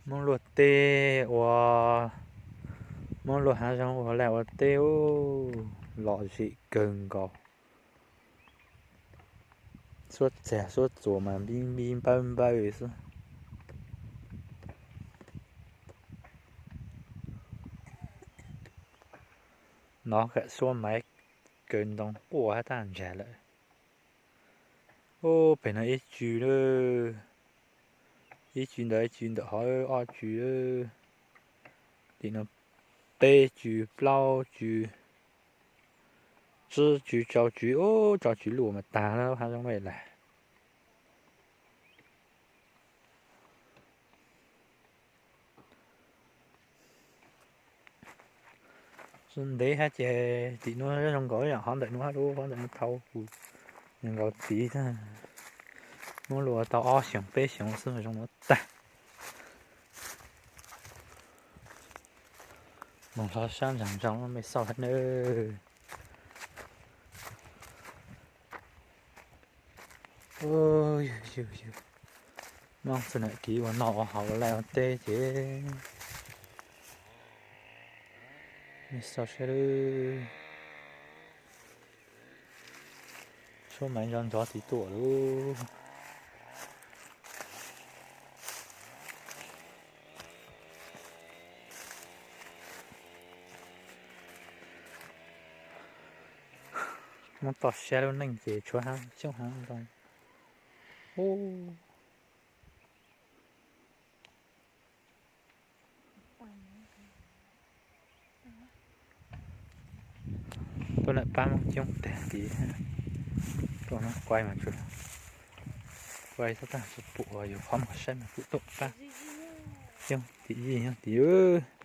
Hmoob luaj teb ua, Hmoob luaj hav zoov ua laj ua teb ub, lom zem kawg nkaus. Suab txag suab txuas mas npib npib npawb npawb xwb. Nov kam suab maiv kaw ntoo quaj hab tag ntsag lawm. Ub, pem no ib tsw lawm, ib tsw ntawm ib tsw ntawm hov ob tsw lawm. Tim no peb tsw plaub tsw, tsib tsw rau tsw, ub, rau tsw luaj mas tag lawm hav zoov no lawm. Ntev hab ces tim nuav zoo nkaus ib yam hov ntawm nuav hab lub, hov ntawm nuav thau kuv zoo nkaus tid tag. Muab luaj tau ob xyoos peb xyoos xwb zoo nuav tag. Moog hlo sab nraag nroog mej xauj hab nawb. Yug yug yug, Moob txug nam kiv ua noj ua haus ua laj ua teb ces mej xauj sab lawm. Suab maiv nrov nrov tid tuaj lawm. Muab toj siab lub neej ces tshuav hab xyoob hab ntoo. Ub, tuaj lawm pab Moob coob tag tid. Tuaj no quaj mas tsuas, quaj xwb tag tsis pum, yus qhov muag saib mas kuj tuaj pab coob tim yij yog tim wb.